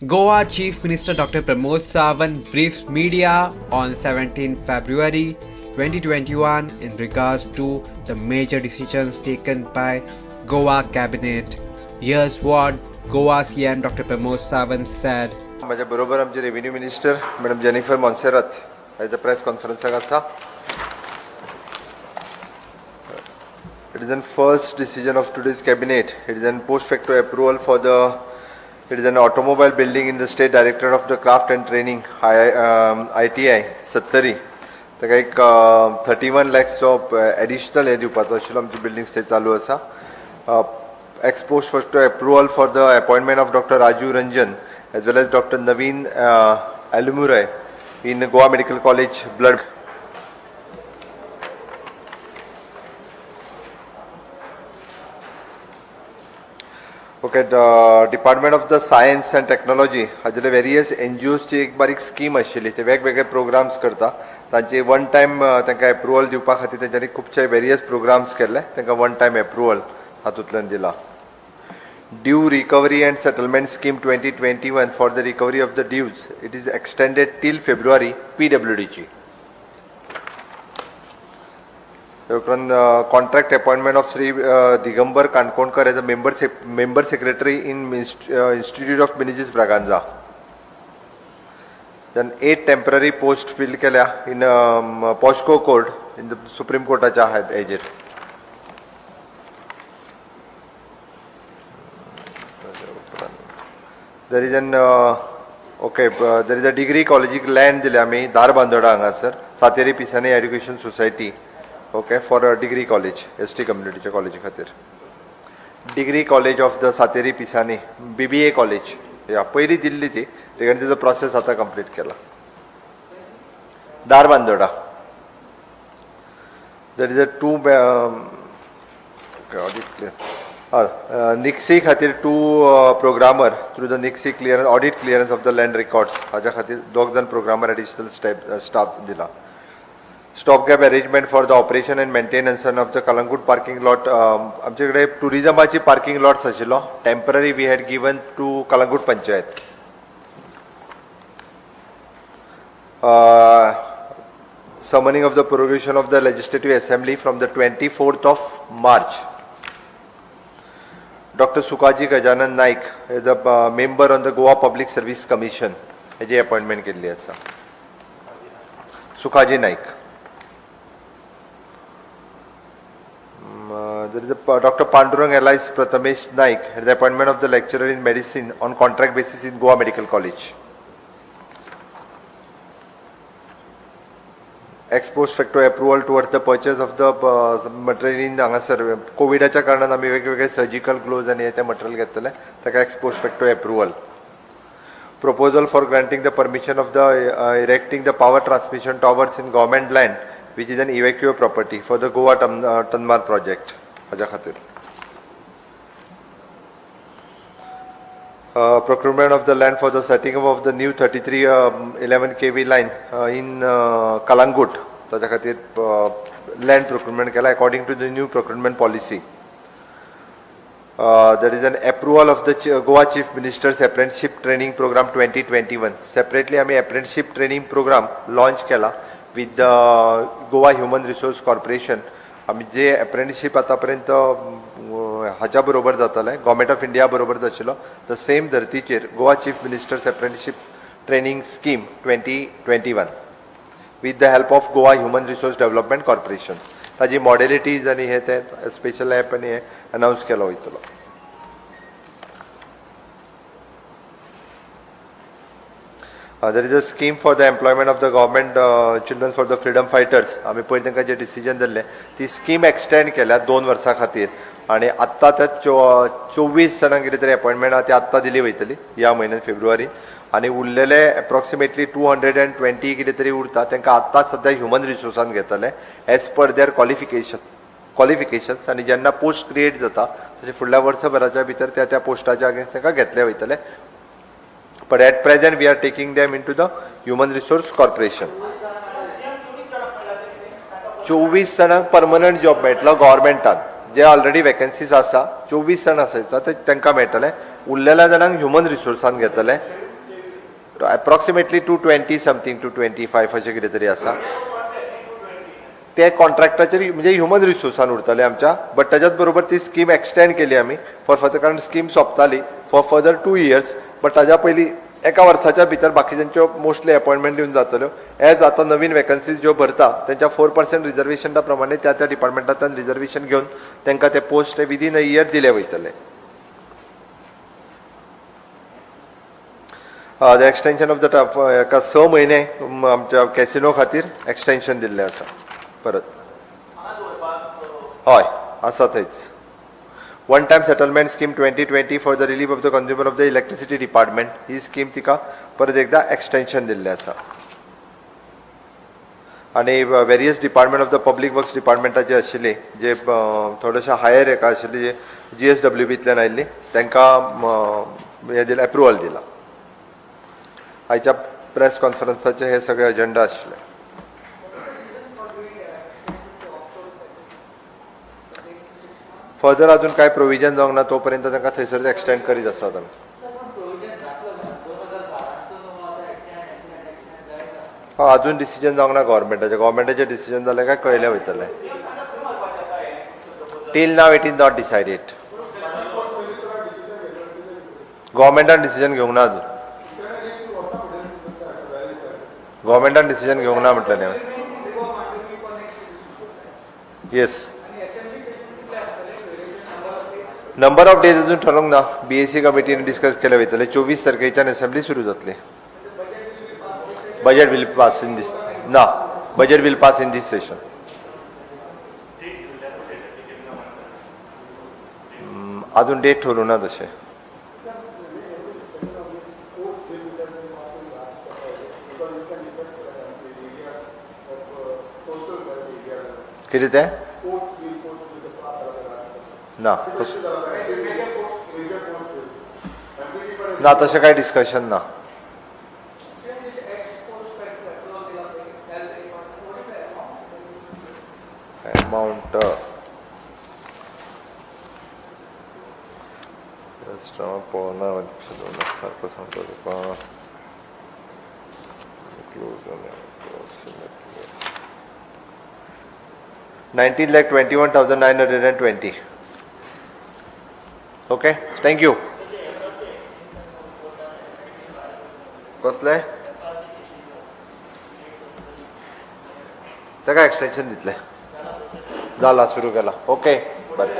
Goa Chief Minister Dr. Pramod Sawant briefs media on 17 February 2021 in regards to the major decisions taken by Goa Cabinet. Here's what Goa CM Dr. Pramod Sawant said. म्हाज्या बरोबर आमचे revenue minister madam Jennifer Monserrate आयच्या press कॉन्फरन्साक आसा. It is an first decision of today's cabinet. It is an post facto approval for the it is an automobile building in the state director of the craft and training ITI Sattari. ताका एक 31 लॅक्सचो additional हें दिवपाचो आशिल्लो. आमची buildings थंय चालू आसा. Ex post facto approval for the appointment of Doctor Rajiv Ranjan as well as Doctor Naveen Alumurai in Goa Medical College blood. Okay, the Department of the Science and Technology हाजेले various N जी ओजची एक बारीक scheme आशिल्ली, ते वेगवेगळे programmes करता. तांचे one time तांकां approval दिवपा खातीर तेंच्यांनी खुबशे वेरियस प्रोग्राम्स केल्ले, तांकां वन टायम एप्रुवल हातूंतल्यान दिला. Due Recovery and Settlement Scheme 2021 for the recovery of the dues, it is extended till February PWDची. उपरांत contract appointment of Shri Digambar Kankonkar as a member secretary in Institute of Menezes Braganza. Then 8 temporary post fill केल्या in POCSO court in the supreme कोर्टाच्या हेजेर. There is an okay, there is a degree college land दिल्या आमी धारबांदोडा हांगासर Sateri Pisane education society, okay, for a degree college S T कम्युनिटीच्या कॉलेजी खातीर. Degree college of the Sateri Pisane BBA college या पयली दिल्ली ती, तेका तेजो प्रोसेस आतां कंप्लीट केला. Dharbandora there is a two audit clear NIXI खातीर 2 programmer through the NIXI clearance audit clearance of the land records हाज्या खातीर 2 जाण प्रोग्रामर एडिशनल स्टाफ दिला. Stop gap arrangement for the operation and maintenance of the Calangute parking lot. आमचे कडेन टुरिजमाची parking lots आशिल्लो, temporary we had given to Calangute panchayat. Summoning of the prorogation of the Legislative Assembly from the 24th of March. Dr. Sukaji Gajanan Naik is a member on the Goa Public Service Commission. हेजी appointment केल्ली आसा. Sukhaji Naik. There is a Dr. Pandurang Elias Prathamesh Naik has the appointment of the lecturer in medicine on contract basis in Goa Medical College. Ex post facto approval towards the purchase of the material in हांगासर कोविडाच्या कारणान आमी वेगवेगळे surgical gloves आनी हे ते material घेतले, ताका ex post facto approval. Proposal for granting the permission of the erecting the power transmission towers in government land which is an evacuee property for the Goa Tanmar project हाज्या खातीर. Procurement of the land for the setting up of the new 33 11 kV line in Calangute ताच्या खातीर land procurement केला according to the new procurement policy. There is an approval of the Goa Chief Minister's Apprenticeship Training Program 2021. Separately आमी apprenticeship training program launch केला with the Goa Human Resource Corporation. आमी जे apprenticeship आतां पर्यंत हाच्या बरोबर जाताले government of India बरोबर आशिल्लो, the same धर्तीचेर Goa chief minister's apprenticeship training scheme 2021 with the help of Goa human resource development corporation. ताजी मॉडेलिटीज आनी हे ते स्पेशल एप आनी हे अनावन्स केलो वयतलो. There is a scheme for the employment of the government children for the freedom fighters. आमी पयर तांकां जे डिसिजन दिल्लें ती स्कीम एक्सटेंड केल्या 2 वर्सां खातीर आनी आत्तां त्या 24 जाणांक कितें तरी अपॉयंटमेंट आहा ती आत्तां दिली वयतली ह्या म्हयन्यान फेब्रुवारीन, आनी उरलेले एप्रॉक्सिमेटली 220 कितें तरी उरता तांकां आत्तां सद्या ह्युमन रिसोर्सान घेतले एज पर there qualifications. आनी जेन्ना पोस्ट क्रिएट जाता तशें फुडल्या वर्सभराच्या भितर त्या त्या पोस्टाच्या अगेन्स्ट तांकां घेतले वयतले. But at present we are taking them into the Human Resource Corporation. 24 जाणांक परमनंट जॉब मेळटलो गव्हर्मेंटान, जे ऑलरेडी वेकन्सीज आसा 24 जाण आसा ते तांकां मेळटले. उरलेल्या जाणांक ह्युमन रिसोर्सान घेतले. Approximately 220 something, 225 अशें कितें तरी आसा. ते कॉन्ट्रॅक्टाचेर म्हणजे ह्युमन रिसोर्सान उरतले आमच्या, बट ताच्याच बरोबर ती स्कीम एक्सटेंड केली आमी फॉर फर्दर, कारण स्कीम सोंपताली फॉर फर्दर 2 इयर्स, बट ताज्या पयलीं एका वर्साच्या भितर बाकीच्यांच्यो मोस्टली अपॉयंटमेंट दिवन जातल्यो. एज आतां नवीन वेकन्सीज ज्यो भरता तेंच्या 4% रिजर्वेशना प्रमाणे त्या त्या डिपार्टमेंटांतल्यान रिजर्वेशन घेवन तांकां ते पोस्ट विदीन अ इयर दिले वयतले. The extension of the एका 6 म्हयने आमच्या कॅसिनो खातीर एक्सटेन्शन दिल्लें आसा परत. हय आसा थंयच. One time settlement scheme 2020 for the relief of the consumer of the electricity department, he scheme तिका परत एकदा एक्सटेन्शन दिल्लें आसा. आनी various department of the public works डिपार्टमेंटाचे आशिल्ले जे थोडेशे हायर हेका आशिल्ले जे GSWBतल्यान आयिल्ली तांकां हें दिलें, एप्रुवल दिला. आयच्या प्रेस कॉन्फरन्साचे हे सगळे एजेंडा आशिल्ले. फर्दर अजून काय प्रोविजन जावंक ना तोपर्यंत तांकां थंयसर एक्सटेंड करीत आसात आमी. हय अजून डिसिजन जावंक ना गव्हर्मेंटाचें. गव्हर्मेंटाचें डिसिजन जालें काय कळयलें वयतलें. Till now it is not decided. गव्हर्मेंटान decision घेवंक ना अजून. गव्हर्मेंटान डिसिजन घेवंक ना म्हटलें. येस, नंबर ऑफ डेज अजून ठरोवंक ना. BAC कमिटीन डिस्कस केले वयतले. 24 तारखेच्यान असेंब्ली सुरू जातली. Budget will pass in this ना, budget will pass in this session. अजून डेट ठरोवंक ना तशें. कितें तें ना ना तशें कांय डिस्कशन ना. अमाउंट पळोवना सारको सांगता तुका. 19,21,920. Okay, thank you. कसले ताका एक्सटेन्शन दितले. जाला सुरू केला. ओके बरें.